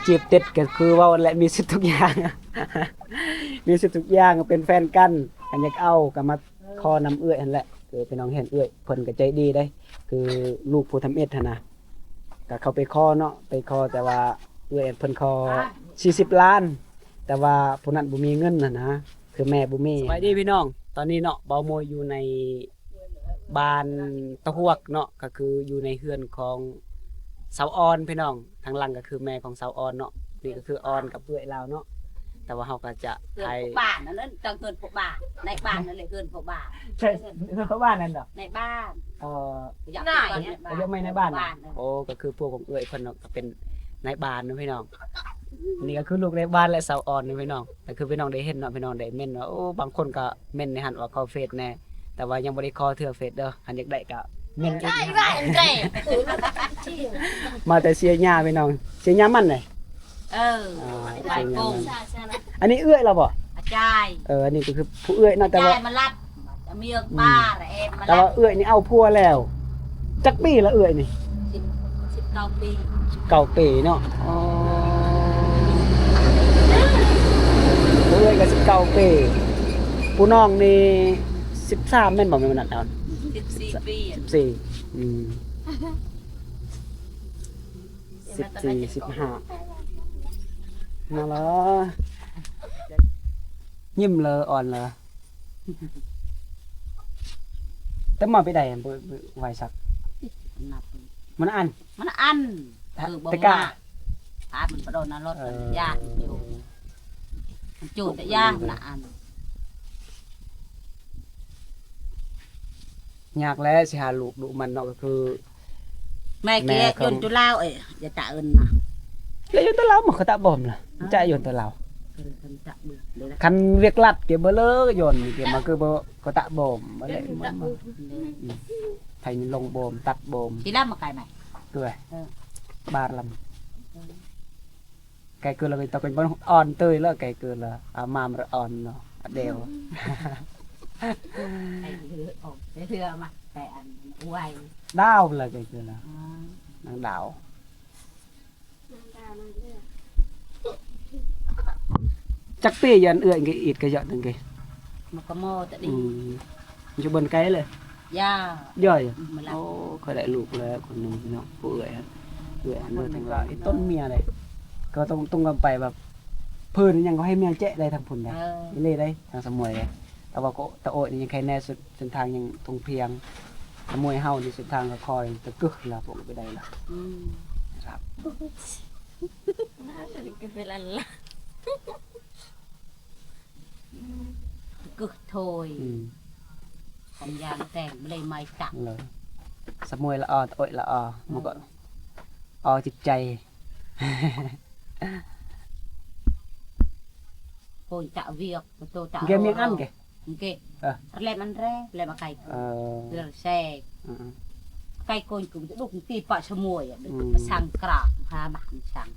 ຈີບຕິດກໍຄືເວົ້າຫັ້ນແຫຼະ ມີສິດທຸກຢ່າງ ມີສິດທຸກຢ່າງ ເປັນແຟນກັນ ຄັນຢາກເອົາກໍມາຂໍນຳເອື້ອຍຫັ້ນແຫຼະ. ຄືພີ່ນ້ອງເຫັນເອື້ອຍເພິ່ນກໍໃຈດີເດ້ ຄືລູກຜູ້ທຳອິດຫັ້ນນະ ກໍເຂົ້າໄປຂໍເນາະ ໄປຂໍ ແຕ່ວ່າເອື້ອຍເພິ່ນຂໍສີ່ສິບລ້ານ ແຕ່ວ່າຜູ້ນັ້ນບໍ່ມີເງິນຫັ້ນນະ ຄືແມ່ບໍ່ມີ. ສະບາຍດີພີ່ນ້ອງ ຕອນນີ້ເນາະ ເບົາໂມຍຢູ່ໃນ ບ້ານຕະຫວກເນາະ ກໍຄືຢູ່ໃນເຮືອນຂອງສາວອອນພີ່ນ້ອງ ທາງຫຼັງກໍຄືແມ່ຂອງສາວອອນເນາະ ນີ້ກໍຄືອອນກັບເອື້ອຍລາວເນາະ ແຕ່ວ່າເຮົາກໍຈະຖ່າຍ ເຮືອນພໍ່ບ້ານນັ້ນ ເອີ ເຮືອນພໍ່ບ້ານ ໃນບ້ານນັ້ນແຫຼະ ເຮືອນພໍ່ບ້ານ ໃຊ່ ເຮືອນພໍ່ບ້ານນັ້ນເນາະ ໃນບ້ານ ເອີ ຢາກໄປນອນໃນບ້ານ ຢາກມາໃນບ້ານ ໂອ້ ກໍຄືພວກຂອງເອື້ອຍເພິ່ນເນາະ ກໍເປັນນາຍບ້ານເນາະພີ່ນ້ອງ ນີ້ກໍຄືລູກນາຍບ້ານ ແລະ ສາວອອນເນາະພີ່ນ້ອງ ກໍຄືພີ່ນ້ອງໄດ້ເຫັນເນາະ ພີ່ນ້ອງໄດ້ເມັນເນາະ ໂອ້ ບາງຄົນກໍ ເມັນໃນຫັ້ນວ່າຂໍເຟສແດ່ ແຕ່ວ່າຍັງບໍ່ໄດ້ຂໍເທື່ອເຟສເດີ ຄັນຢາກໄດ້ກໍເມັນອີກ ມາແຕ່ເຊຍຍາພີ່ນ້ອງ ເຊຍຍາມັນເດ້ ເອີ ອ່າ ເຊຍຍາມັນ ອັນນີ້ເອື້ອຍລາວບໍ່? ອາຈາຍ ເອີ ອັນນີ້ກໍຄືຜູ້ເອື້ອຍເນາະ ແຕ່ວ່າ ອາຈາຍມາລັບ ເມຍ ອືມ ປ້າແອມມາ ແຕ່ວ່າເອື້ອຍນີ້ເອົາຜົວແລ້ວ ຈັກປີລະເອື້ອຍນີ້? ສິບ ສິບເກົ້າປີ ສິບເກົ້າປີເນາະ ອໍ ເອື້ອຍກໍສິບເກົ້າປີ ຜູ້ນ້ອງນີ້ສິບສາມແມ່ນບໍ່? ແມ່ນບໍ່ນັ້ນ ສິບສີ່ປີ ສິບສີ່ ອືມ ສິບສີ່ ສິບຫ້າ ນັ້ນລະ ຍິ້ມເລີ ອ່ອນເລີ ແຕ່ມາໄປໄດ້ ບໍ່ ບໍ່ໄວສັກ ມັນອັນ ມັນອັນ ເອີ ບໍ່ ແຕ່ກະ ມາ ພາມັນໄປໂດນນະລົດ ເອີ ມັນຢ້ານ ມັນໂຈນ ມັນໂຈນແຕ່ຢ້ານ ມັນອັນ ຍາກແຫຼະ ຊິຫາລູກດຸມັນເນາະ ກໍຄື ແມ່ເກຍ ແມ່ຂອງ ຍົນໂຕລາວເອີຍ ຢ່າຕະເອີ້ນນະ ແລ້ວຍົນໂຕລາວມັນກໍຕະບອມລະ ຈະຍົນໂຕລາວ ເອີ ຄັນຕະບອມເດ້ລະ ຄັນວຽກລັດເກຍບໍ່ເລີກຍົນເກຍມາ ຄືບໍ່ກໍຕະບອມມາແລ້ວ ອືມ ໃຜລົງບອມ ຕັດບອມ ຊິລຳມາໄກໄໝ? ເກືອ ເອີ ບາດລຳ ເອີ ໄກເກີນລະ ຕະເປັນບ່ອນອ່ອນເຕີຍລະ ໄກເກີນລະ ອາມາມລະອ່ອນເນາະ ອາແດວ ໄກເກີນອອກເທື່ອມາ ແຕ່ອັນໄວ ດາວລະ ໄກເກີນລະ ອືມ ນາງດາວ ຈັກປີ ຢ້ານເອື້ອຍກະອິດກະເຍາະ ຕັງເກ ມັນກະມໍຕະດີ ອືມ ຢູ່ບ່ອນໄກເລີຍ ຢ່າ ຢ່າ ໂອ້ ຂ້ອຍໄດ້ລູກແລ້ວຄົນໜຶ່ງເນາະ ຜູ້ເອື້ອຍ ເອື້ອຍອັນເດີ ທາງລາວ ອີ່ຕົ້ນເມຍເດ້ ກໍຕ້ອງ ຕ້ອງກັນໄປແບບ ເພິ່ນຫຍັງກໍໃຫ້ເມຍແຈະໄດ້ທາງພຸ້ນໄດ໋ ເອີ ອີ່ຫຼີໄດ໋ ທາງສະໝວຍ ແຕ່ວ່າກໍຕະໂອຍນີ້ຍັງໄຄແນ່ ເສັ້ນທາງຍັງທົ່ງພຽງ ສະໝວຍເຮົານີ້ເສັ້ນທາງກໍຄ່ອຍຕະກຶກລະ ພວກໄປໄດ້ລະ ອືມ ຄັບ ກໍເປັນອັນລະ ກຶກໂທຍ ອືມ ສັນຍານແຕ່ງບໍ່ໄດ້ໄມ້ຈັກ ເລີຍ ສະໝວຍລະອໍ ໂອຍລະອໍ ເອີ ມັນກໍອໍຈິດໃຈ ໂອຍຕະວຽກ ໂຕຕະ ແກມຽງອັນແກ ແກ ເອີ ແລມອັນແຣ ແລມອາໄກ ເອີ ເຫຼືອແຊ ອືມ ໄກໂກນກຸມຕະດຸກຕີປະສະໝວຍ ອືມ ປະສັງກຣາກ ຫາມະສັງ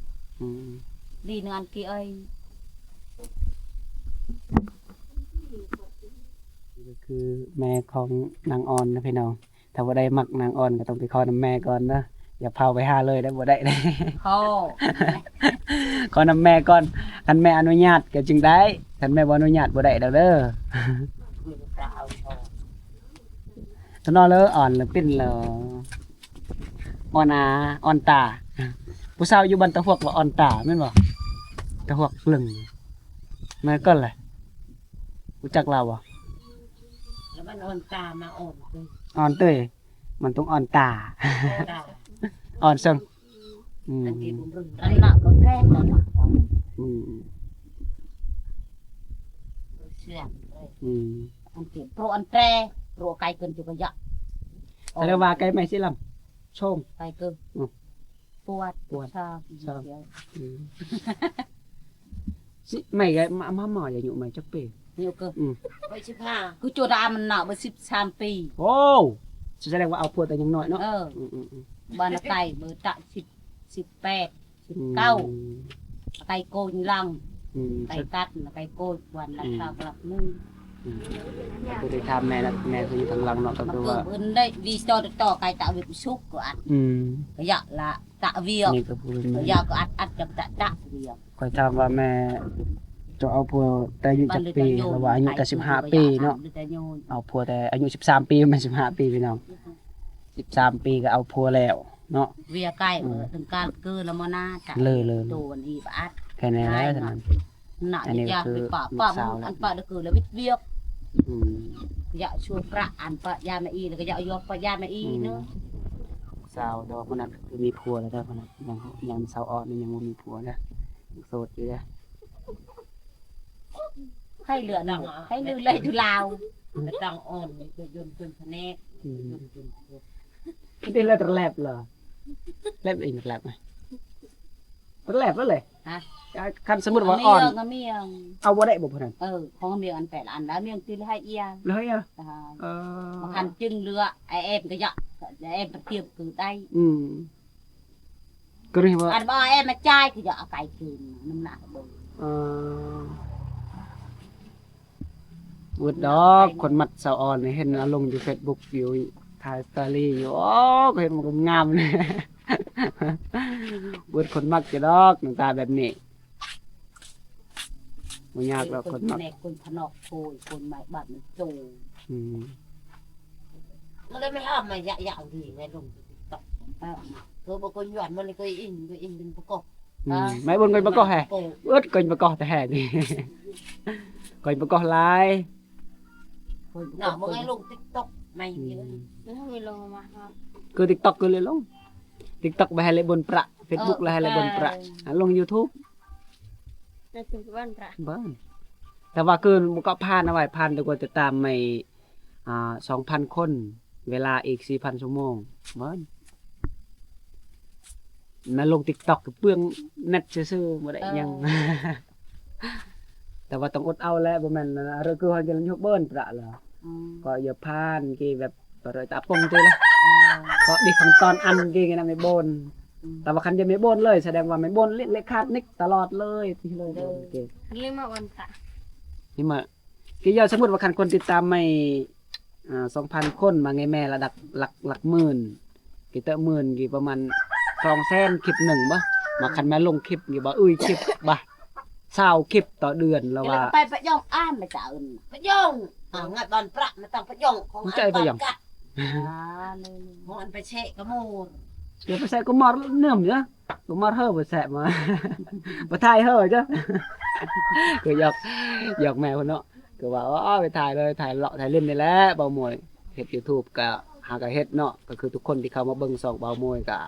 ອືມ ດີນານກີເອີຍ ນີ້ກໍຄືແມ່ຂອງນາງອອນນະພີ່ນ້ອງ ຖ້າຜູ້ໃດມັກນາງອອນກໍຕ້ອງໄປຂໍນຳແມ່ກ່ອນເດີ ຢ່າພາວໄປຫາເລີຍເດີ ບໍ່ໄດ້ເດີ ຂໍ ຂໍນຳແມ່ກ່ອນ ຄັນແມ່ອະນຸຍາດກໍຈຶ່ງໄດ້ ຄັນແມ່ບໍ່ອະນຸຍາດບໍ່ໄດ້ດອກເດີ ຕົວນ້ອຍເລີ ອ່ອນເລີ ປິ່ນເລີ ອ່ອນອາ ອ່ອນຕາ ຜູ້ສາວຢູ່ບ້ານຕະຫວກວ່າອ່ອນຕາແມ່ນບໍ່? ຕະຫວກລຶ້ງ ແມ່ນກ່ອນແຫຼະ ຮູ້ຈັກລາວບໍ່? ແລ້ວມັນອ່ອນຕາມາອ່ອນເຕີຍ ອ່ອນເຕີຍ ມັນຕ້ອງອ່ອນຕາ ອ່ອນຕາ ອ່ອນເຊິ່ງ ອືມ ອັນທີ່ບຸນເລື່ອງ ອັນນະບໍ່ແພງນະ ອືມ ສຽງເລີຍ ອືມ ອັນທີ່ໂປຣອັນແຕ ໂປຣໄກເກີນຈຸກະຍະ ສະແດງວ່າໄກໄໝຊິລຳ ໂຊງ ໄກເກີນ ອືມ ປວດ ປວດ ຊາ ຊາ ອືມ ຊິ ໄໝ ມາ ມາໝໍຢາຍຸໄໝຈັກປີ? ອືມ ໄປສິບຫ້າ ຄືໂຈດາມັນເນາະ ເບີສິບສາມປີ ໂອ້ ສະແດງວ່າເອົາຜົວແຕ່ຍັງນ້ອຍເນາະ ເອີ ອືມໆໆ ບ້ານນາໄກ ເບີຕະສິບ ສິບແປດ ສິບເກົ້າ ອືມ ນາໄກໂກຍຫຼັງ ອືມ ໄກຕັດ ນາໄກໂກຍ ວັນລະ ອືມ ຊາວກະລັບໜຶ່ງ ອືມ ກໍຄືໄດ້ຖາມແມ່ນະ ແມ່ຄືຢູ່ທາງຫຼັງເນາະ ກໍຄືວ່າ ມັນເກີດເພິ່ນໄດ້ວີຈອດຕໍ່ໄກຕະວິບສຸກກໍອັດ ອືມ ກໍຢາກລະຕະວຽກ ນີ້ກໍຄືແມ່ນ ກໍຢາກກໍອັດ ອັດຈາກຕະ ຕະວຽກ. ຂ້ອຍຖາມວ່າແມ່ເຈົ້າເອົາຜົວແຕ່ອາຍຸຈັກປີ ລາວວ່າອາຍຸແຕ່ສິບຫ້າປີເນາະ ເອົາຜົວແຕ່ອາຍຸສິບສາມປີ ແມ່ນສິບຫ້າປີພີ່ນ້ອງ ສິບສາມປີກໍເອົາຜົວແລ້ວເນາະ ເວຍໄກ ອືມ ເອີ ເຖິງການເກີດລະມໍນາ ເລີຍໆ ໂຕອັນອີບອັດ ແຄ່ນັ້ນແຫຼະ ນັ້ນ ອັນນີ້ກໍຄືລູກສາວແລ້ວ ອັນປະດະຄືລະວິດວຽກ ອືມ ຢາກຊວນພະ ອັນປະຢາມະອີ ແລ້ວກໍຢາກຢອກປະຢາມະອີເນາະ ອືມ ສາວດອກຄົນນັ້ນຄືມີຜົວແລ້ວເດີ ຄົນນັ້ນຍັງ ຍັງສາວອ່ອນນີ້ຍັງບໍ່ມີຜົວເດີ ຍັງໂສດຢູ່ເດີ. ໃຫ້ເຫຼືອໜຶ່ງ ໃຫ້ລືໄລຢູ່ລາວ ກະຕັງອ່ອນ ຍົນຈົນພະແນກ ອືມ ຍົນຈົນ ເປັນແລ້ວຕະແລບເຫຼືອ ແລບອີກແລບ ຕະແລບແລ້ວເລີຍ ຮະ ຄັນສົມມຸດວ່າອ່ອນ ເອົາບໍ່ໄດ້ບໍ່ຜູ້ນັ້ນ ເອີ ຂອງເມຍອັນແປດອັນລະ ເມຍຕິລະໄຮເອຍ ລະໄຮເອຍ ເອີ ຄັນຈຶ່ງເຫຼືອ ໄອແອມກະຢະ ໄອແອມປະຕຽມຄືໄດ້ ອືມ ກໍເລີຍວ່າ ອັນບໍ່ແອມມາຈ່າຍຄືຢະເອົາໄກຄືນ ນ້ຳໜັກເບິ່ງ ເອີ ເວີດດອກ ຄົນມັກສາວອ່ອນ ເຫັນລາວລົງຢູ່ເຟສບຸກຢູ່ ຖ່າຍສະຕໍຣີຢູ່ ໂອ້ ກໍເຫັນມັນງາມ ເວີດຄົນມັກຢູ່ດອກ ໜ້າຕາແບບນີ້ ບໍ່ຍາກດອກຄົນມັກ ຄົນພະນອກໂພຍ ຄົນມາບ້ານມັນໂຕ ອືມ ມັນເລີຍໄມ່ອອກມາຢະຢາວດີໄງລົງຕິກຕັອກ ເອີ ກໍບໍ່ຄົນຍວນມັນເລີຍກໍອີງ ກໍອີງເປັນປະກອບ ອືມ ໄມ້ບົນກໍປະກອບແຮ ເອິດກໍປະກອບແທ້ນີ້ ກໍປະກອບຫຼາຍ ນ້ອງບໍ່ໄດ້ລົງຕິກຕັອກໃໝ່ ອືມ ຄືຕິກຕັອກຄືເລີຍລົງ ຕິກຕັອກໄປໃຫ້ເລະບົນປະ ເຟສບຸກລະໃຫ້ເລະບົນປະ ເອີ ລົງຢູທູບ ເລະບົນປະ ເບິ່ງ ແຕ່ວ່າຄືບໍ່ກໍຜ່ານເອົາໄວ້ ຜ່ານແຕ່ກວ່າຕິດຕາມໃໝ່ ອ່າ ສອງພັນຄົນ ເວລາອີກສີ່ພັນຊົ່ວໂມງ ເບິ່ງ ມາລົງຕິກຕັອກເປືອງແນັດຊື່ໆ ບໍ່ໄດ້ຫຍັງ ເອີ ແຕ່ວ່າຕ້ອງອົດເອົາແຫຼະ ບໍ່ແມ່ນອັນນັ້ນ ຄືເຮົາຈະຍົກເບິ່ນປະລະ ອືມ ກໍຢ່າຜ່ານ ກີແບບ ປະໂດຍຕາປົງຕິລະ ເອີ ກໍດີຂອງຕອນອັນກີນະແມ່ບົນ ອືມ ແຕ່ວ່າຄັນຈະແມ່ບົນເລີຍ ສະແດງວ່າແມ່ບົນເລະຂາດນິກຕະຫຼອດເລີຍ ຕິເລີຍ ເລີຍມາອັນຕະ ນີ້ມາ ຄືຢ່າສົມມຸດວ່າຄັນຄົນຕິດຕາມໃໝ່ ອ່າ ສອງພັນຄົນ ມາແງ່ແມ່ລະດັບຫຼັກ ຫຼັກໝື່ນ ກີເຕີໝື່ນ ກີປະມານສອງແສນຄລິບໜຶ່ງບໍ ມາຄັນມາລົງຄລິບກີບໍ່ ອຶ້ຍຄລິບບໍ ຊາວຄລິບຕໍ່ເດືອນລະວ່າ ໄປປະຢອງອ່ານລະຈະເອີ້ນປະຢອງ ຫາເງິນບອນປະມາຕັ້ງປະຢອງຂອງອັນປະຢອງ ອ່າ ຂອງອັນໄປເຊະກະໝູ ຢ່າໄປເຊະກະໝໍເນີມເດີ ກະໝໍເຮີບໍ່ແຊະມາ ບໍ່ຖ່າຍເຮີເດີ ຄືຢອກ ຢອກແມ່ພຸ້ນເນາະ ຄືວ່າ ເອີ ໄປຖ່າຍເລີຍ ຖ່າຍເລາະ ຖ່າຍຫຼິ້ນນີ້ແຫຼະ ເບົາມວຍ ເຮັດຢູທູບກະຫາກະເຮັດເນາະ ກໍຄືທຸກຄົນທີ່ເຂົ້າມາເບິ່ງຊ່ອງເບົາມວຍກະ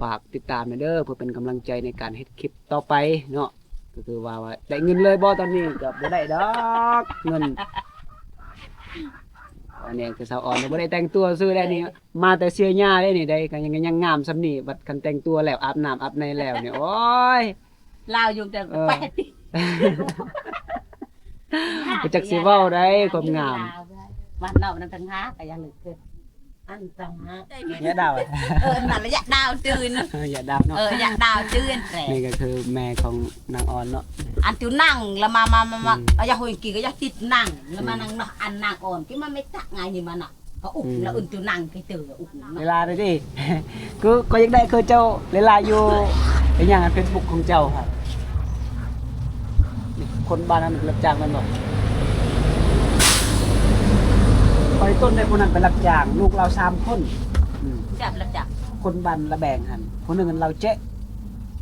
ຝາກຕິດຕາມແດ່ເດີ ເພື່ອເປັນກຳລັງໃຈໃນການເຮັດຄລິບຕໍ່ໄປເນາະ ກໍຄືວ່າ ວ່າໄດ້ເງິນເລີຍບໍ່ຕອນນີ້ ກໍບໍ່ໄດ້ດອກເງິນ ອັນນີ້ຄືສາວອ່ອນບໍ່ໄດ້ແຕ່ງຕົວຊື່ແດ່ນີ້ ມາແຕ່ເສຍຫຍ້າເດ້ນີ້ໄດ໋ ກໍຍັງ ຍັງງາມສ່ຳນີ້ ບັດຄັນແຕ່ງຕົວແລ້ວ ອາບນ້ຳອາບໃນແລ້ວນີ້ ໂອ້ຍ ລາວຢູ່ແຕ່ ເອີ ແປດ ບໍ່ຈັກຊິເວົ້າໄດ໋ ຄວາມງາມ ບ້ານເຮົານັ້ນຕ່າງຫາກ ກໍຢ່າລຶກເກີນ ອັນຕ່າງຫາກ ຍາດາວ ເອີ ນັ້ນລະ ຍາດາວຈືນ ເອີ ຍາດາວເນາະ ເອີ ຍາດາວຈືນແຫຼະ ນີ້ກໍຄືແມ່ຂອງນາງອ່ອນເນາະ ອັນຕິວນັ່ງລະມາ ມາ ມາ ມາ ອືມ ເອົາຢາຫົວກິນກໍຢາຕິດນັ່ງລະມາ ອືມ ນັ່ງເນາະ ອັນນາງອ່ອນກິນມາໄມ່ຕັກງາຍນີ້ມານະ ເຂົາອຸກ ອືມ ລະເອີ້ນໂຕນັ່ງໄປເຕີອຸກ ເວລາໄດ້ຕິ ຄືຂ້ອຍຢາກໄດ້ຄືເຈົ້າເວລາຢູ່ ເປັນຫຍັງອັນເຟສບຸກຂອງເຈົ້າຫັ້ນ ຄົນບ້ານນັ້ນຮັບຈ້າງແມ່ນບໍ່? ຂ້ອຍຕົ້ນໄດ້ຜູ້ນັ້ນໄປຮັບຈ້າງ ລູກລາວສາມຄົນ ອືມ ຈັບຮັບຈ້າງ ຄົນບ້ານລະແບງຫັ້ນ ຜູ້ໜຶ່ງລາວເຈະ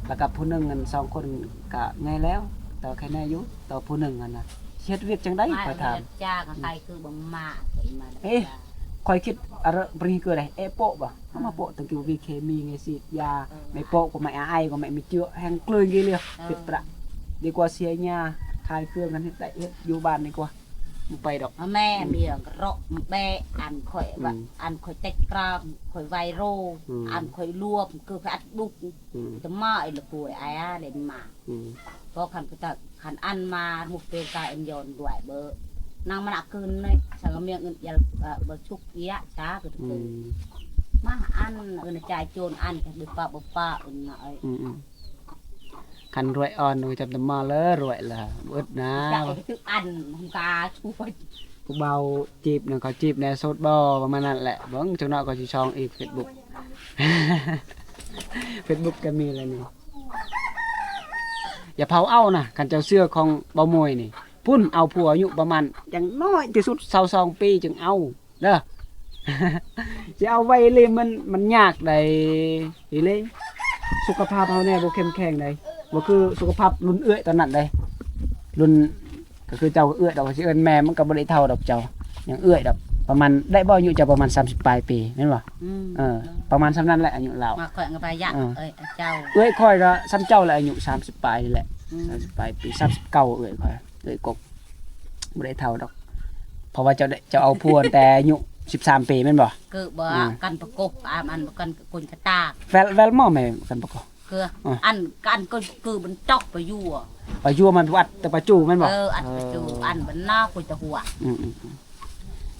ແລ້ວກໍຜູ້ໜຶ່ງ ອັນສອງຄົນກໍໃຫຍ່ແລ້ວ ແຕ່ວ່າໄຄແນ່ຢູ່ ແຕ່ວ່າຜູ້ໜຶ່ງຫັ້ນນະ ຊິເຮັດວຽກຈັ່ງໃດ ຂ້ອຍຖາມ ໄປຮັບຈ້າງ ອືມ ໃຜຄືບໍ່ມາ ຂ້ອຍມາ ເອະ ຂ້ອຍຄິດອະເຣ ປະເດ ຄືໃດ ເອະ ໂປະບໍ່ ເຮົາມາໂປະ ເອີ ຕັ້ງແຕ່ວ່າມີເຄມີ ໄງ ສີດຢາ ເອີ ໄມ່ໂປະກໍໄມ່ອາໄອກໍໄມ່ມີເຈືອ ແຮງເກິ່ຍກີເລີຍ ເອີ ເປັດປະ ດີກວ່າເສຍຫຍ້າ ຂາຍເຄື່ອງກັນ ເຮັດໄດ້ເຮັດ ຢູ່ບ້ານດີກວ່າ ບໍ່ໄປດອກ ແມ່ ອືມ ເມຍກໍເຣາະແບະ ອັນຂ້ອຍວ່າ ອືມ ອັນຂ້ອຍເຕັກກຣາມ ຂ້ອຍໄວໂຣ ອືມ ອັນຂ້ອຍລວມ ຄືຂ້ອຍອັດດຸກ ອືມ ຈະມາອີກລະກວຍອາຍເຫຼັນມາ ອືມ ພໍຄັນກະຕະ ຄັນອັນມາ ໝູ່ເປັນກາອັນຍອນດ້ວຍເບີ ນາງມະນະຄືນນີ້ ສັງກະເມຍງອຶນຢາ ເອີ ບໍ່ຊຸກເອຍະຊາ ຄື ອືມ ມາອັນ ອືນ ຈ່າຍໂຈນອັນ ບໍ່ປະ ບໍ່ປະ ອືນ ອືມ ອືມ ຄັນລວຍອ່ອນກໍຈັບນຳມາເລີຍ ລວຍລະ ບໍ່ອຶດນາ. ຈະເອົາໄປຖືອັນ ມັນກາຊ່ວຍ ຜູ້ບ່າວຈີບນັ້ນ ເຂົາຈີບແດ່ໂສດບໍ່ ປະມານນັ້ນແຫຼະ. ເບິ່ງຈັກໜ້ອຍກໍຊິຊ່ອງອີກ ເຟສບຸກ ເຟສບຸກກໍມີແລ້ວນີ້. ຢ່າເຜົາເອົານະ ຄັນເຈົ້າເຊື່ອຂອງບ່າວມວຍນີ້ ພຸ້ນ ເອົາຜົວອາຍຸປະມານ ຢ່າງໜ້ອຍທີ່ສຸດຊາວສອງປີຈຶ່ງເອົາ. ເດີ ຊິເອົາໄວອີ່ຫຼີ ມັນ ມັນຍາກໃດ໋ອີ່ຫຼີ. ສຸຂະພາບເຮົາແດ່ບໍ່ເຂັ້ມແຂງໃດ໋ ບໍ່ຄືສຸຂະພາບລຸ້ນເອື້ອຍຕອນນັ້ນໃດ໋. ລຸ້ນ ກໍຄືເຈົ້າເອື້ອຍດອກ ຊິເອີ້ນແມ່ມັນກໍບໍ່ໄດ້ເຖົ້າດອກເຈົ້າ ຍັງເອື້ອຍດອກ. ປະມານ ໄດ້ບໍ່ອາຍຸເຈົ້າປະມານສາມສິບປາຍປີແມ່ນບໍ່? ອືມ ເອີ ປະມານສ່ຳນັ້ນແຫຼະອາຍຸລາວ. ມາຂ້ອຍກໍວ່າຢາກ ເອີ ເອີຍ ເຈົ້າ ເອື້ອຍຂ້ອຍກໍສ່ຳເຈົ້າແຫຼະ ອາຍຸສາມສິບປາຍນີ້ແຫຼະ. ອືມ ສາມສິບປາຍປີ ສາມສິບເກົ້າ ເອື້ອຍຂ້ອຍ ເອື້ອຍກົກ ບໍ່ໄດ້ເຖົ້າດອກ ເພາະວ່າເຈົ້າໄດ້ ເຈົ້າເອົາຜົວຕັ້ງແຕ່ອາຍຸສິບສາມປີແມ່ນບໍ່? ຄືບໍ່ ອືມ ກັນປະກົກ ອາ ອັນກັນກຸນກະຕາ ແວວ ແວວໝໍແມ່ກັນປະກົກ ຄື ອືມ ອັນກັນກໍຄືມັນຕອກປະຢູ່ ປະຢູ່ມັນອັດແຕ່ປະຈູແມ່ນບໍ່? ເອີ ອັດປະຈູ ເອີ ອັນບັນນາຄຸຍຕະຫົວ ອືມ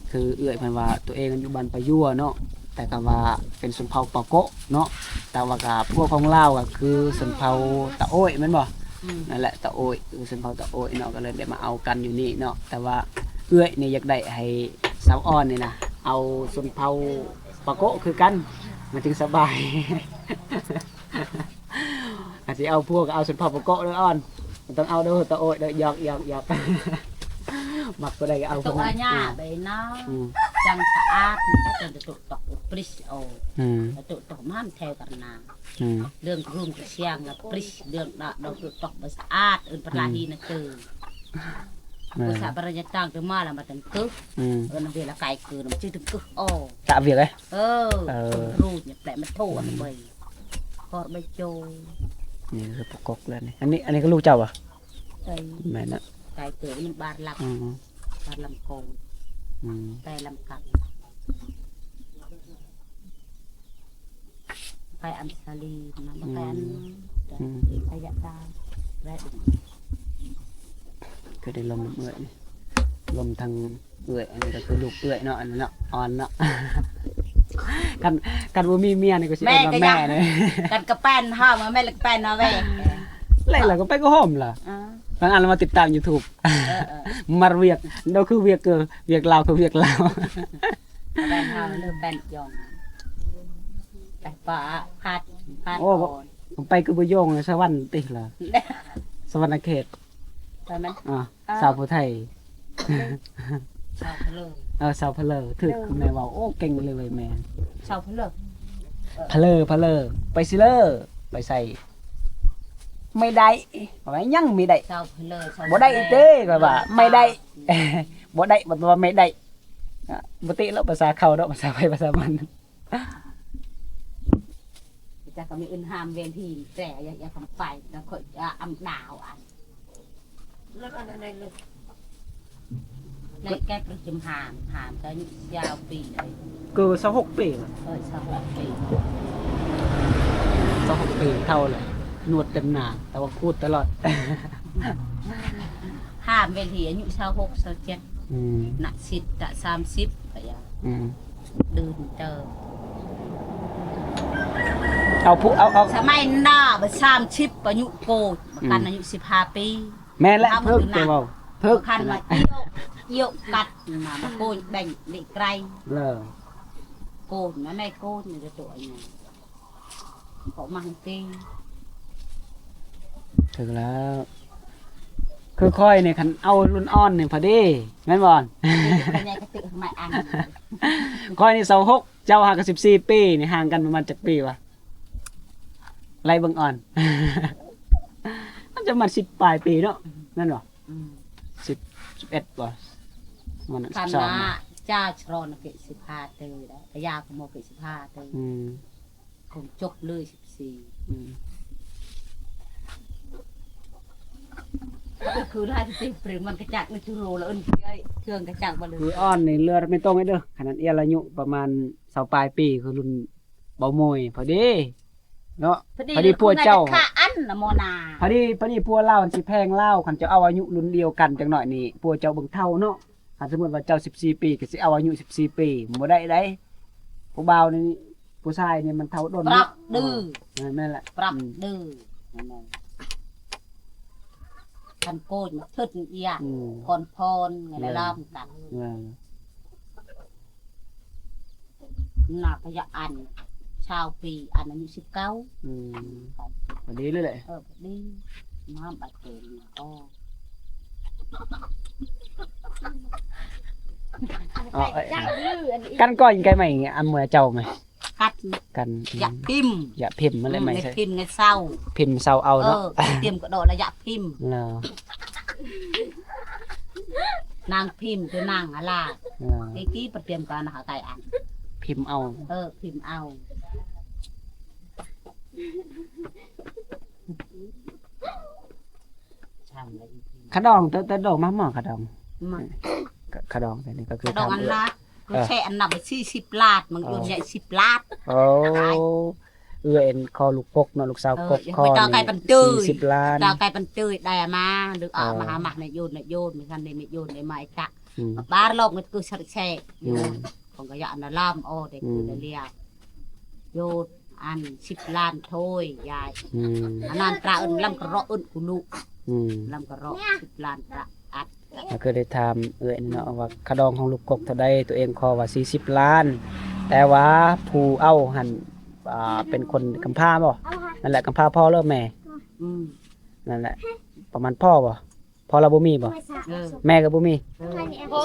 ໆ ຄືເອື້ອຍເພິ່ນວ່າຕົວເອງຢູ່ບ້ານປະຢູ່ເນາະ ແຕ່ກໍວ່າເປັນຊົນເຜົ່າປາໂກະເນາະ ແຕ່ວ່າກໍພວກຂອງລາວກໍຄືຊົນເຜົ່າຕາໂອ້ຍແມ່ນບໍ່? ອືມ ນັ້ນແຫຼະ ຕາໂອ້ຍ ຄືຊົນເຜົ່າຕາໂອ້ຍເນາະ ກໍເລີຍໄດ້ມາເອົາກັນຢູ່ນີ້ເນາະ. ແຕ່ວ່າເອື້ອຍນີ້ຢາກໄດ້ໃຫ້ສາວອ່ອນນີ້ນະ ເອົາຊົນເຜົ່າປາໂກະຄືກັນ ມັນຈຶ່ງສະບາຍ. ຄັນຊິເອົາຜົວກໍເອົາຊົນເຜົ່າປາໂກະເດີອ່ອນ ບໍ່ຕ້ອງເອົາເດີຕາໂອ້ຍເດີ ຢອກໆໆ ມັກຜູ້ໃດກໍເອົາຜູ້ນັ້ນ. ອາຍາ ອືມ ໄປນະ ອືມ ຈັ່ງສະອາດ ມັນກໍຈະຕຸກຕອກປຣິສໂອ ອືມ ຕຸກຕອກມາແຖວກັນນາ ອືມ ເລື່ອງກະຮຸມກະຊຽງລະປຣິສ ເລື່ອງດະ ດອກຕຸກຕອກບໍ່ສະອາດ ເອີ້ນປະລາ ອືມ ຮີນະເຈີ ແມ່ນ ພາສາປະລິນຍາຕ່າງຈະມາລະມາຕັ້ງກຶ ອືມ ເອີ້ນເວລາໄກຄືນມັນຈື່ຕັ້ງກຶໂອ ຕະວຽກເອີຍ ເອີ ເອີ ເປັນຮູດນີ້ແປະມາໂທ ອືມ ໄປ ຄອດໃບໂຈ ນີ້ຄືປະກົກແລ້ວນີ້. ອັນນີ້ ອັນນີ້ກໍລູກເຈົ້າບໍ່? ເອີ ແມ່ນນະ ໄກເຕີບ ມັນບາດລຳ ອືມ ບາດລຳໂກງ ອືມ ໄປລຳກັນ ໄປອັນສາລີນະ ອືມ ໄປອັນ ອືມ ໄປຍະຕາ ແລະ ກໍໄດ້ລົມນຳເອື້ອຍນີ້ ລົມທັງ ເອື້ອຍ ອັນນີ້ກໍຄືລູກເອື້ອຍເນາະ ອັນນີ້ເນາະ ອ່ອນເນາະ. ຄັນ ຄັນບໍ່ມີເມຍນີ້ກໍຊິເອີ້ນວ່າແມ່ເດ້ ຄັນກະແປນເຮົາ ແມ່ລະກະແປນເຮົາເວີຍ ແລ້ວລະກໍໄປກໍໂຮມລະ ອ່າ ບາງອັນລະມາຕິດຕາມຢູທູບ ເອີໆ ມັກວຽກ ໂດຄືວຽກ ຄືວຽກລາວ ຄືວຽກລາວ ກະແປນເຮົາເລີກແປນຢອງ ແຕ່ປາພັດ ພັດ ໂອ້ ໄປຄືບໍ່ຢອງ ສະຫວັນຕິລະ ສະຫວັນນະເຂດ ໄປມັນ ອ່າ ອ່າ ສາວຜູ້ໄທ ສາວພະເລີ ເອີ ສາວພະເລີ ຖືກ ເອີ ແມ່ເວົ້າ ໂອ້ ເກັ່ງເລີຍເວີຍແມ່ ສາວພະເລີ ພະເລີ ພະເລີ ໄປຊິເລີ ໄປໃສ ໄມ່ໄດ້ ວ່າຫຍັງໄມ່ໄດ້ ສາວພະເລີ ສາວ ບໍ່ໄດ້ເດ້ ຂ້ອຍວ່າ ໄມ່ໄດ້ ບໍ່ໄດ້ ບໍ່ ບໍ່ ໄມ່ໄດ້ ອະ ບໍ່ຕິແລ້ວ ພາສາເຂົາເນາະ ພາສາໃຜພາສາມັນ. ຈະກໍມີອື່ນຫ້າມເວນທີແຕ່ຢ່າ ຢ່າຄຳໄປນະ ຂ້ອຍອຳດາວອັນ ແລ້ວອັນນັ້ນເລີຍ ແລ້ວແກປະຊຸມຫ້າມ ຫ້າມກໍອາຍຸຊາວປີເລີຍ ກໍຊາວຫົກປີ ເອີ ຊາວຫົກປີ ຊາວຫົກປີເທົ່າແລ້ວ ໜວດເຕັມໜ້າ ແຕ່ວ່າຂູດຕະຫຼອດ ຫ້າມເວນທີອາຍຸຊາວຫົກ ຊາວເຈັດ ອືມ ນະສິດຕະສາມສິບ ອືມ ເດີນເຕີບ ເອົາຜູ້ ເອົາ ເອົາ ສະໄໝໜ້າບາດສາມສິບ ອາຍຸໂກດ ອືມ ຄັນອາຍຸສິບຫ້າປີ ແມ່ນແຫຼະ ເພິກແຕ່ເວົ້າ ເພິກຄັນວ່າ ອຽວ ອຽວກັດມາ ມາໂກນແບ່ງເລກໄກ ເລີ ໂກນມາ ແມ່ໂກນນີ້ໂຕອັນນີ້ ເພາະມັນເກັ່ງ ຖືກແລ້ວ ຄືຂ້ອຍນີ້ ຄັນເອົາລຸ້ນອ່ອນນີ້ພໍດີ ແມ່ນບໍ່? ຂ້ອຍນີ້ຊາວຫົກ ເຈົ້າຫາກະສິບສີ່ປີນີ້ ຫ່າງກັນປະມານຈັກປີວະ? ໄລ່ເບິ່ງອ່ອນ ມັນຈະປະມານສິບປາຍປີເນາະ ແມ່ນບໍ່? ອືມ ສິບ ສິບເອັດບໍ່? ປະມານສິບສອງ ຈາຊຣອນເກະສິບຫ້າເຕີ ກະຢາກະໂມເກະສິບຫ້າເຕີ ອືມ ຄົງຈົບເລີຍສິບສີ່ ອືມ ຄືລາຍສະຕິບຣິງມັນກະຈັກໃນຈູໂຣລະເອີ້ນເຄື່ອງກະຈັກບໍ່ເລີຍ ຄືອ່ອນນີ້ເລືອດໄມ່ຕົງເດີ ຂະໜາດອຽລອາຍຸປະມານຊາວປາຍປີ ຄືລຸ້ນເບົາໂມຍພໍດີເນາະ ພໍດີ ພໍດີຜົວເຈົ້າ ອັນນະໂມນາ ພໍດີ ພໍດີຜົວລາວຊິແພງລາວ ຄັນເຈົ້າເອົາອາຍຸລຸ້ນດຽວກັນຈັກໜ້ອຍນີ້ ຜົວເຈົ້າເບິ່ງເຖົ້າເນາະ ຄັນສົມມຸດວ່າເຈົ້າສິບສີ່ປີ ກໍຊິເອົາອາຍຸສິບສີ່ປີ ບໍ່ໄດ້ໃດ ຜູ້ບ່າວນີ້ ຜູ້ຊາຍນີ້ມັນເຖົ້າດົນ ປັບດື້ ເອີ ແມ່ນແຫຼະ ປັບ ອືມ ດື້ ແມ່ນ ປັບ ຄັນໂກຍມາເຖິດເອຍ ອືມ ກ່ອນພອນ ແລະ ເອີ ລາມກັນ ເອີ ໜ້າກະຢາກອັນຊາວປີ ອັນອາຍຸສິບເກົ້າ ອືມ ພໍດີເລີຍແຫຼະ ເອີ ພໍດີ ມາບາດເຕັມ ອໍ ອໍ ເອີຍ ກັນກ່ອນໄກໄໝ ອຳເມືອເຈົ້າໄໝ ກັນ ກັນ ຢາກພິມ ຢາກພິມ ມັນແຫຼະ ອືມ ໄມ້ ໄມ້ພິມ ໄມ້ເຊົາ ພິມເຊົາເອົາເນາະ ເອີ ຕຽມກະດອກລະຢາກພິມ ເນາະ ນາງພິມຄືນາງອາລາ ເອີ ໄອ້ກີ້ປະຕຽມກະນະຫາໄກອັນ ພິມເອົາ ເອີ ພິມເອົາ ຂະດອງ ແຕ່ ແຕ່ດອກມາໝໍຂະດອງ ມາ ຂະ ຂະດອງ ແຕ່ນີ້ກໍຄື ຂະດອງອັນລະ ເອີ ແຊະອັນນັບໄປສີ່ສິບລ້ານ ມັນ ເອີ ຢູ່ໃຫຍ່ສິບລ້ານ ໂອ້ ເອື້ອຍເອັນຂໍລູກກົກເນາະ ລູກສາວ ເອີ ກົກ ຂໍນີ້ສີ່ສິບລ້ານ ຕາໄກ່ປັນເຈີຍໄດ້ມາ ຫຼືເອົາມາຫາມາກໃນໂຍນ ໃນໂຍນ ມີຄັນໄດ້ໃນໂຍນໄດ້ມາອີກກະ ອືມ ບາດລອກມັນຄືສັກແຊະ ອືມ ຂອງກະຍະອັນລະລຳ ໂອ ໄດ້ຄື ອືມ ໄດ້ລຽກ ໂຍນ ອັນສິບລ້ານໂທຍ ຍາຍ ອືມ ອັນນັ້ນຕາອື່ນລຳກະເລາະອື່ນກູລູ ອືມ ລຳກະເລາະສິບລ້ານຕາອັດ ກໍຄືໄດ້ຖາມເອື້ອຍນີ້ເນາະວ່າ ຂະດອງຂອງລູກກົກເທົ່າໃດ? ຕົວເອງຂໍວ່າສີ່ສິບລ້ານ ແຕ່ວ່າຜູ້ເອົາຫັ້ນ ອ່າ ເປັນຄົນກຳພ້າບໍ່? ນັ້ນແຫຼະ ກຳພ້າພໍ່ ຫຼືແມ່? ອືມ ນັ້ນແຫຼະ ປະມານພໍ່ບໍ່? ພໍ່ລາວບໍ່ມີບໍ່? ເອີ ແມ່ກໍບໍ່ມີ ເອີ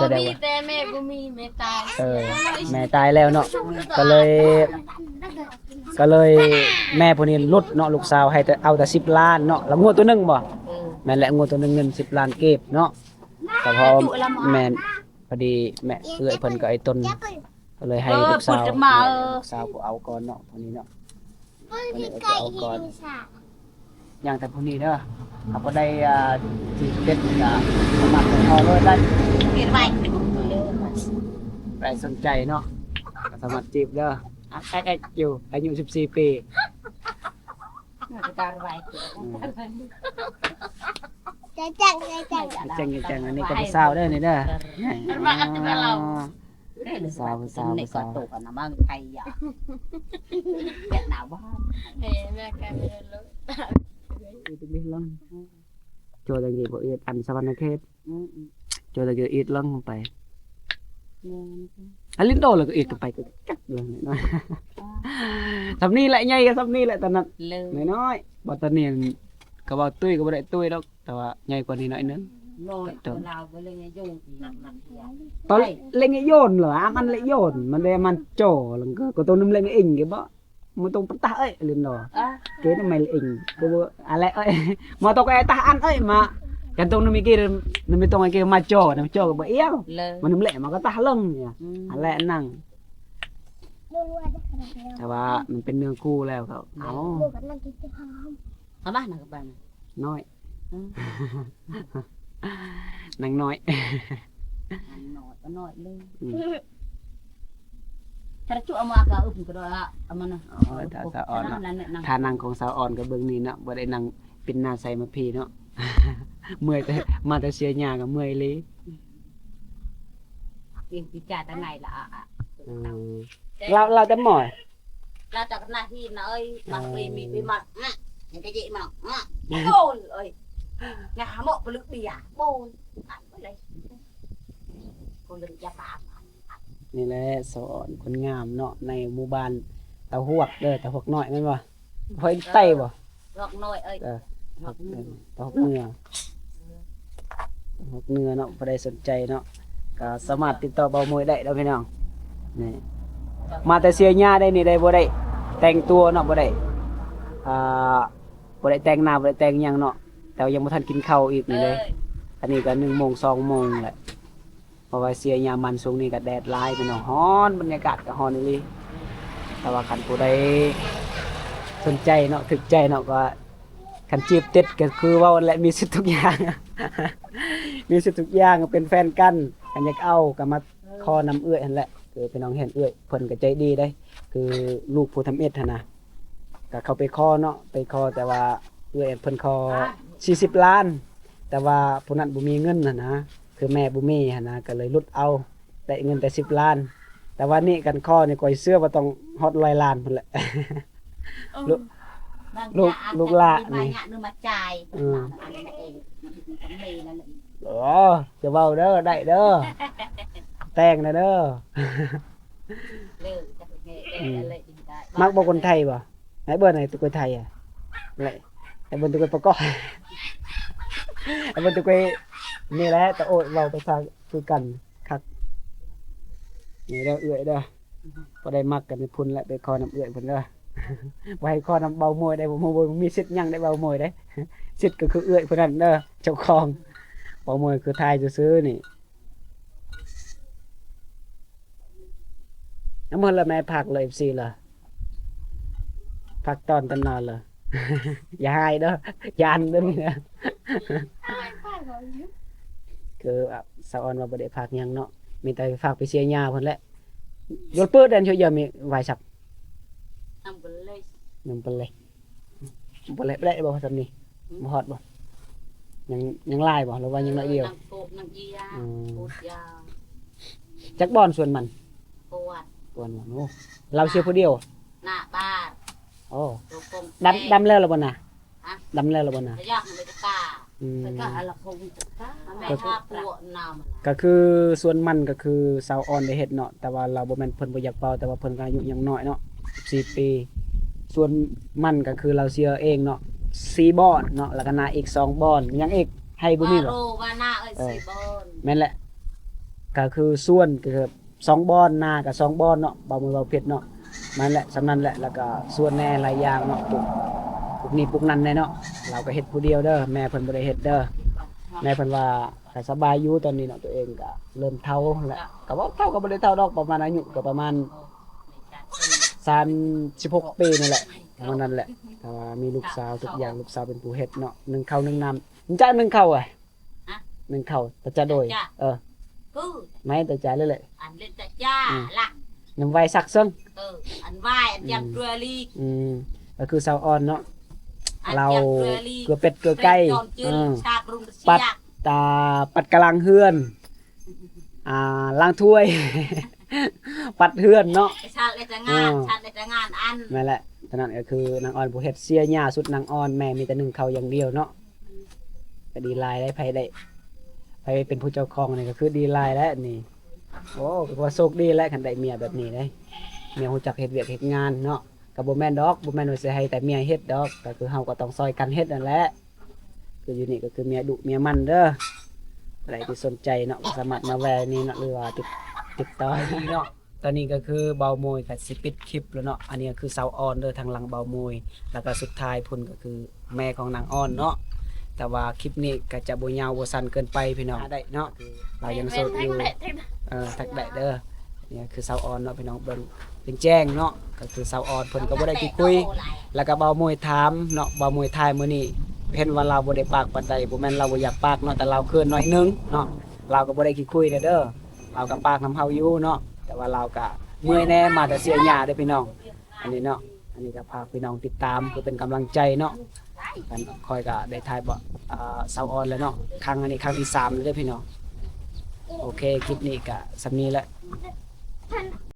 ສະແດງວ່າ ແຕ່ແມ່ບໍ່ມີ ແມ່ຕາຍ ເອີ ແມ່ຕາຍແລ້ວເນາະ ກໍເລີຍ ກໍເລີຍແມ່ຜູ້ນີ້ຫຼຸດເນາະ ລູກສາວໃຫ້ແຕ່ ເອົາແຕ່ສິບລ້ານເນາະ ລະງົວໂຕໜຶ່ງບໍ່? ເອີ ແມ່ນແຫຼະ ງົວໂຕໜຶ່ງເງິນສິບລ້ານກີບເນາະ ກໍເພາະ ແມ່ນ ພໍດີແມ່ເອື້ອຍເພິ່ນກໍໄອ້ຕົນ ກໍເລີຍໃຫ້ ເອີ ລູກສາວ ເພິ່ນຈະມາ ເອີ ລູກສາວຜູ້ເອົາກ່ອນເນາະ ຜູ້ນີ້ເນາະ ເພິ່ນກໍເອົາກ່ອນ ຍັງແຕ່ຜູ້ນີ້ເດີ ເຮົາກໍໄດ້ ອ່າ ຈີບເປັດ ກໍສາມາດຕິດຕໍ່ເລີຍໄດ້ ເຮັດໄວ້ ໃຜສົນໃຈເນາະ ກໍສາມາດຈີບເດີ ອ່ະ ແອກໆ ຢູ່ ອາຍຸສິບສີ່ປີ ຈະຈັງ ຈະຈັງ ຈະຈັງ ອັນນີ້ກໍຜູ້ສາວເດີນີ້ເດີ ເອີ ມາອັດຕະລາວ ສາວ ສາວ ສາວ ໂຕກັນນະມັງໄທຢາ ແບບໜາວບ້ານ ເອີ ແມ່ກະເລີຍ ໂຈດະເກບໍ່ເອດ ອັນສະຫວັນນະເຂດ ອືມ ໂຈດະເກເອດລອງໄປ ແມ່ນ ອັນລິນໂດລະກໍເອດກັນໄປ ກັກເລີຍເນາະ ສ່ຳນີ້ແຫຼະ ໃຫຍ່ກໍສ່ຳນີ້ແຫຼະ ຕອນນັ້ນນ້ອຍໆ ບັດຕອນນີ້ກໍເວົ້າຕຸ້ຍກໍບໍ່ໄດ້ຕຸ້ຍດອກ ແຕ່ວ່າໃຫຍ່ກວ່ານີ້ໜ້ອຍໜຶ່ງ ຕອນເລັກໂຍນເລີຍ ອາ ມັນເລັກໂຍນ ມັນໄດ້ມັນຈໍ ແລ້ວກໍ ກໍຕ້ອງນຳເລັກເອງກໍບໍ່ Mô tô pơtah ơi, lên đó. Kê nó mày là inh. Cô bố, à lẽ ơi. Mô tô cái tah ăn ơi mà. Cái tông nó mày kia, nó mày tông cái kia mà cho, nó cho cái bữa yêu. Mà nó lẹ mà có tah lưng nha. À lẽ năng. ແຕ່ວ່າມັນເປັນເນື້ອຄູ່ແລ້ວກໍເອົາ ເອົາມານະກັບບ້ານ ນ້ອຍ ອືມ ນາງນ້ອຍ ນາງນ້ອຍກໍນ້ອຍເລີຍ ອືມ ຖ້າຈຸເອົາມາກໍອຶບກໍໄດ້ລະ ເອົາມານະ ອໍ ຖ້າສາວອ່ອນເນາະ ຖ້ານັ່ງຂອງສາວອ່ອນກໍເບິ່ງນີ້ເນາະ ບໍ່ໄດ້ນັ່ງປິ່ນໜ້າໃສ່ມາພີເນາະ ເມື່ອຍແຕ່ ມາແຕ່ເສຍຫຍ້າກໍເມື່ອຍອີ່ຫຼີ ອືມ ກິນພິຈາຕະໄງລະ ອືມ ລາວ ລາວແຕ່ໝໍ ລາວຈະກະໜ້າຫີນນະເອີຍ ມັກເອີຍ ມີໄປມັກນະ ຍັງກະເຈະມັກນະ ໂອ້ຍເອີຍ ງາໝໍປະລຶກເບຍ ໂອ້ຍ ອັນເລີຍ ຄົນເລີຍຢ່າປາກ ນີ້ແຫຼະສາວອ່ອນຄົນງາມເນາະ ໃນໝູ່ບ້ານຕາຫວກເດີ ຕາຫວກນ້ອຍແມ່ນບໍ່? ຫ້ວຍໄຕ້ບໍ່? ຫວກນ້ອຍເອີຍ ເອີ ຫວກເໜືອ ຕາຫວກເໜືອ ຫວກເໜືອເນາະ ຜູ້ໃດສົນໃຈເນາະ ກໍສາມາດຕິດຕໍ່ເບົາໂມຍໄດ້ເດີພີ່ນ້ອງ ນີ້ ມາແຕ່ເຊຍຍາໄດ໋ນີ້ ໄດ້ ບໍ່ໄດ້ແຕ່ງຕົວເນາະ ບໍ່ໄດ້ ອ່າ ບໍ່ໄດ້ແຕ່ງໜ້າ ບໍ່ໄດ້ແຕ່ງຫຍັງເນາະ ແຕ່ວ່າຍັງບໍ່ທັນກິນເຂົ້າອີກນີ້ເດ້ ເອີຍ ອັນນີ້ກໍໜຶ່ງໂມງ ສອງໂມງແຫຼະ ເພາະວ່າເຊຍຍາມັນຊ່ວງນີ້ກໍແດດຫຼາຍພີ່ນ້ອງ ຮ້ອນ ບັນຍາກາດກໍຮ້ອນອີ່ຫຼີ ແຕ່ວ່າຄັນຜູ້ໃດສົນໃຈເນາະ ຖືກໃຈເນາະ ກໍຄັນຈີບຕິດກໍຄືເວົ້າຫັ້ນແຫຼະ ມີສິດທຸກຢ່າງ ມີສິດທຸກຢ່າງ ເປັນແຟນກັນ ຄັນຢາກເອົາກໍມາຂໍນຳເອື້ອຍຫັ້ນແຫຼະ ຄືພີ່ນ້ອງເຫັນເອື້ອຍເພິ່ນກໍໃຈດີເດ້ ຄືລູກຜູ້ທຳອິດຫັ້ນນະ ກໍເຂົ້າໄປຂໍເນາະ ໄປຂໍ ແຕ່ວ່າເອື້ອຍເພິ່ນຂໍສີ່ສິບລ້ານ ແຕ່ວ່າຜູ້ນັ້ນບໍ່ມີເງິນຫັ້ນນະ ຄືແມ່ບໍ່ມີຫັ້ນນະ ກໍເລີຍຫຼຸດເອົາ ໄດ້ເງິນແຕ່ສິບລ້ານ ແຕ່ວ່ານີ້ຄັນຂໍນີ້ຂ້ອຍເຊື່ອວ່າຕ້ອງຮອດຮ້ອຍລ້ານພຸ້ນແຫຼະ ເອີ ລູກ ລູກ ລູກຫຼ້ານີ້ ເອີ ຈະເວົ້າເດີ ໄດ້ເດີ ແຕ່ງແດ່ເດີ ອືມ ມັກບໍ່ຄົນໄທບໍ່? ໃຫ້ເບິ່ງໃຫ້ຕຸກໄທອະ ແຫຼະ ໃຫ້ເບິ່ງຕຸກປະກອບ ໃຫ້ເບິ່ງຕຸກ ນີ້ແຫຼະ ຕາໂອດເວົ້າພາສາຄືກັນຄັກ ນີ້ເດີເອື້ອຍເດີ. ບໍ່ໄດ້ມັກກັນພຸ້ນແຫຼະ ໄປຂໍນຳເອື້ອຍເພິ່ນເດີ ບໍ່ໃຫ້ຂໍນຳເບົາໂມຍໄດ້ ເບົາໂມຍບໍ່ມີສິດຫຍັງໄດ້ ເບົາໂມຍເດ້ ສິດກໍຄືເອື້ອຍຜູ້ນັ້ນເດີ ເຈົ້າຂອງ ເບົາໂມຍຄືຖ່າຍຊື່ໆນີ້ ນຳເພິ່ນລະແມ່ ພາກເລີຍ ເອັຟຊີລະ ພາກຕອນຕອນນອນລະ ຢ່າຮ້າຍເດີ ຢ້ານເດີນີ້ນະ ຄືສາວອອນວ່າບໍ່ໄດ້ພາກຫຍັງເນາະ ມີແຕ່ພາກໄປເຊຍຫຍ້າເພິ່ນແຫຼະ. ຢອນເປີດແດນເຊຍຢາມີວາຍສັກ ນຳເພິ່ນເລີຍ ນຳເພິ່ນເລີຍ ບໍ່ແລະ ບໍ່ໄດ້ບໍ່ຊ່ຳນີ້ ບໍ່ຮອດບໍ່ ຍັງ ຍັງຫຼາຍບໍ່ ຫຼືວ່າຍັງໜ້ອຍດຽວ ນຳໂກະນຳເຢຍ ອືມ ປູດຢາ ຈັກບ່ອນສວນມັນ ກວນ ກວນ ໂອ້ ລາວເຊຍຜູ້ດຽວ ໜ້າບ້ານ ໂອ້ ດຳ ດຳແລ້ວລະບໍ່ນະ? ຮະ ດຳແລ້ວລະບໍ່ນະ? ອືມ ກໍຄືສວນມັນກໍຄືສາວອອນໄດ້ເຮັດເນາະ ແຕ່ວ່າລາວບໍ່ແມ່ນເພິ່ນບໍ່ຢາກເວົ້າ ແຕ່ວ່າເພິ່ນກໍອາຍຸຍັງນ້ອຍເນາະ ສິບສີ່ປີ ສວນມັນກໍຄືລາວເຊຍເອງເນາະ ສີ່ບ່ອນເນາະ ແລ້ວກໍນາອີກສອງບ່ອນ ມີຫຍັງອີກ ໄຮ່ບໍ່ມີບໍ່? ເອີ ແມ່ນແຫຼະ ກໍຄືສວນກໍຄື ສອງບ່ອນ ນາກໍສອງບ່ອນເນາະ ເບົາມືເບົາເພັດເນາະ ນັ້ນແຫຼະ ສ່ຳນັ້ນແຫຼະ ແລ້ວກໍສວນແດ່ຫຼາຍຢ່າງເນາະ ປູກ ປູກນີ້ປູກນັ້ນແດ່ເນາະ ລາວກໍເຮັດຜູ້ດຽວເດີ ແມ່ເພິ່ນບໍ່ໄດ້ເຮັດເດີ ແມ່ເພິ່ນວ່າກໍສະບາຍຢູ່ຕອນນີ້ເນາະ ຕົວເອງກໍເລີ່ມເຖົ້າແລ້ວ ກໍເວົ້າເຖົ້າກໍບໍ່ໄດ້ເຖົ້າດອກ ປະມານອາຍຸກໍປະມານສາມສິບຫົກປີນີ້ແຫຼະ ປະມານນັ້ນແຫຼະ ແຕ່ວ່າມີລູກສາວທຸກຢ່າງ ລູກສາວເປັນຜູ້ເຮັດເນາະ ໜຶ້ງເຂົ້າໜຶ້ງນ້ຳ ມັນຈະໜຶ້ງເຂົ້າ ອະ ໜຶ້ງເຂົ້າ ຕາຈາໂດຍ ເອີ ຄື ໄມ້ຕາຈາເລີຍແຫຼະ ອັນເລັດຕາຈາ ອືມ ລະ ນ້ຳວາຍສັກເຊິ່ງ ເອີ ອັນວາຍ ອັນ ອືມ ຢາມເກືອລີ ອືມ ກໍຄືສາວອອນເນາະ ລາວເກືອເປັດເກືອໄກ່ ເອີ ປັດ ຕາ ປັດກະລັງເຮືອນ ອ່າ ລ້າງຖ້ວຍ ປັດເຮືອນເນາະ ແມ່ນແຫຼະ ຕອນນັ້ນກໍຄືນາງອອນຜູ້ເຮັດ ເຊຍຫຍ້າສຸດນາງອອນ ແມ່ມີແຕ່ໜຶ້ງເຂົ້າຢ່າງດຽວເນາະ ກໍດີຫຼາຍເດ້ ໃຜໄດ້ ໃຜເປັນຜູ້ເຈົ້າຂອງນີ້ກໍຄືດີຫຼາຍແລ້ວນີ້ ໂອ້ ກໍວ່າໂຊກດີແຫຼະ ຄັນໄດ້ເມຍແບບນີ້ເດ້ ເມຍຮູ້ຈັກເຮັດວຽກເຮັດງານເນາະ ກໍບໍ່ແມ່ນດອກ ບໍ່ແມ່ນວ່າຊິໃຫ້ແຕ່ເມຍເຮັດດອກ ກໍຄືເຮົາກໍຕ້ອງຊ່ອຍກັນເຮັດນັ້ນແຫຼະ ຄືຢູ່ນີ້ກໍຄືເມຍດຸເມຍໝັ່ນເດີ ຜູ້ໃດທີ່ສົນໃຈເນາະ ກໍສາມາດມາແວ່ນີ້ເນາະ ຫຼືວ່າຕິດ ຕິດຕໍ່ເນາະ ຕອນນີ້ກໍຄືເບົາໂມຍກໍຊິປິດຄລິບແລ້ວເນາະ ອັນນີ້ກໍຄືສາວອອນເດີ ທາງຫຼັງເບົາໂມຍ ແລ້ວກໍສຸດທ້າຍພຸ້ນກໍຄືແມ່ຂອງນາງອອນເນາະ ແຕ່ວ່າຄລິບນີ້ກໍຈະບໍ່ຍາວບໍ່ສັ້ນເກີນໄປພີ່ນ້ອງ ຫາໄດ້ເນາະ ລາວຍັງໂສດຢູ່ ເອີ ທັກໄດ້ເດີ ນີ້ຄືສາວອອນເນາະພີ່ນ້ອງ ເບິ່ງແຈ້ງໆເນາະ ກໍຄືສາວອອນເພິ່ນກໍບໍ່ໄດ້ຂີ້ຄຸຍ ແລ້ວກໍເບົາໂມຍຖາມເນາະ ເບົາໂມຍຖ່າຍມື້ນີ້ ເຫັນວ່າລາວບໍ່ໄດ້ປາກປານໃດ ບໍ່ແມ່ນລາວບໍ່ຢາກປາກເນາະ ແຕ່ລາວເຂີນໜ້ອຍໜຶ່ງເນາະ ລາວກໍບໍ່ໄດ້ຂີ້ຄຸຍເດີ ລາວກໍປາກນຳເຮົາຢູ່ເນາະ ແຕ່ວ່າລາວກໍເມື່ອຍແດ່ ມາແຕ່ເຊຍຫຍ້າເດີພີ່ນ້ອງ ອັນນີ້ເນາະ ອັນນີ້ກໍຝາກພີ່ນ້ອງຕິດຕາມເພື່ອເປັນກຳລັງໃຈເນາະ ຂ້ອຍກໍໄດ້ຖ່າຍ ເອີ ສາວອອນແລ້ວເນາະ ຄັ້ງ ອັນນີ້ຄັ້ງທີສາມແລ້ວເດີພີ່ນ້ອງ ໂອເຄ ຄລິບນີ້ກໍສ່ຳນີ້ແຫຼະ